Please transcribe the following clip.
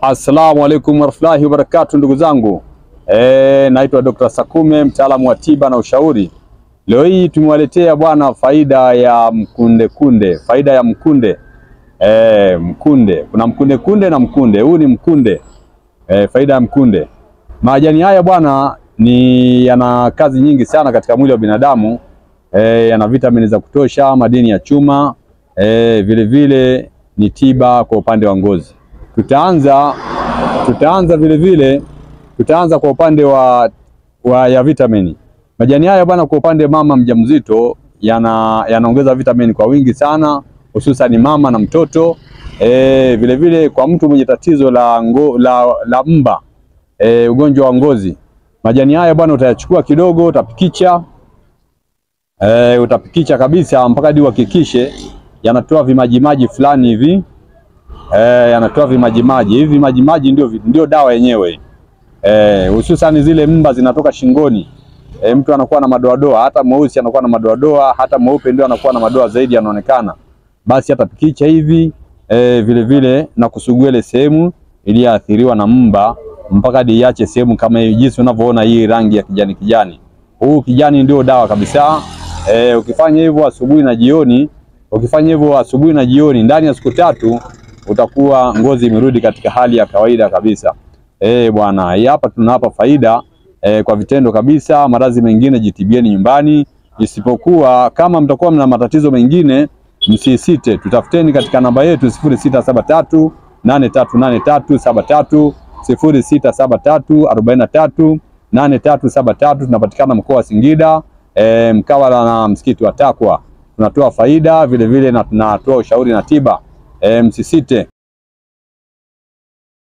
Assalamu alaikum warahmatullahi wabarakatuh, ndugu zangu. Naitwa Dr. Sakume, mtaalamu wa tiba na ushauri. Leo hii tumewaletea bwana faida ya mkunde kunde, faida ya mkunde. Mkunde. Kuna mkunde kunde na mkunde. Huu ni mkunde. Faida ya mkunde. Majani haya bwana ni yana kazi nyingi sana katika mwili wa binadamu. Yana vitamini za kutosha, madini ya chuma, vile vile ni tiba kwa upande wa ngozi. Tutaanza vile vile tutaanza kwa upande wa ya vitamini. Majani haya bwana kwa upande mama mjamzito yanaongeza vitamini kwa wingi sana, hususan mama na mtoto. Vile vile kwa mtu mwenye tatizo la mba, ugonjwa wa ngozi. Majani haya bwana utayachukua kidogo, utapikicha. Utapikicha kabisa mpaka hadi uhakikishe yanatoa vimajimaji fulani hivi. Yanatoa vimajimaji. Hivi vimajimaji ndio dawa yenyewe. Hususan zile mba zinatoka shingoni. Mtu anakuwa na madoadoa, hata mweusi anakuwa na madoadoa, hata mweupe ndio anakuwa na madoa zaidi yanaonekana. Basi atapikicha hivi vile vile na kusugua ile sehemu iliyoathiriwa na mba mpaka hadi iache sehemu kama hii jinsi unavyoona hii rangi ya kijani kijani. Huu kijani ndio dawa kabisa. Ukifanya hivyo asubuhi na jioni, ukifanya hivyo asubuhi na jioni ndani ya siku 3 utakuwa ngozi imerudi katika hali ya kawaida kabisa. Bwana, hii hapa tunawapa faida kwa vitendo kabisa. Maradhi mengine jitibieni nyumbani, isipokuwa kama mtakuwa mna matatizo mengine msisite, tutafuteni katika namba yetu 0673 838373, 0673 43 8373. Tunapatikana mkoa wa Singida, mkabala na msikiti wa Takwa. Tunatoa faida vile vile na tunatoa ushauri na tiba. Msisite.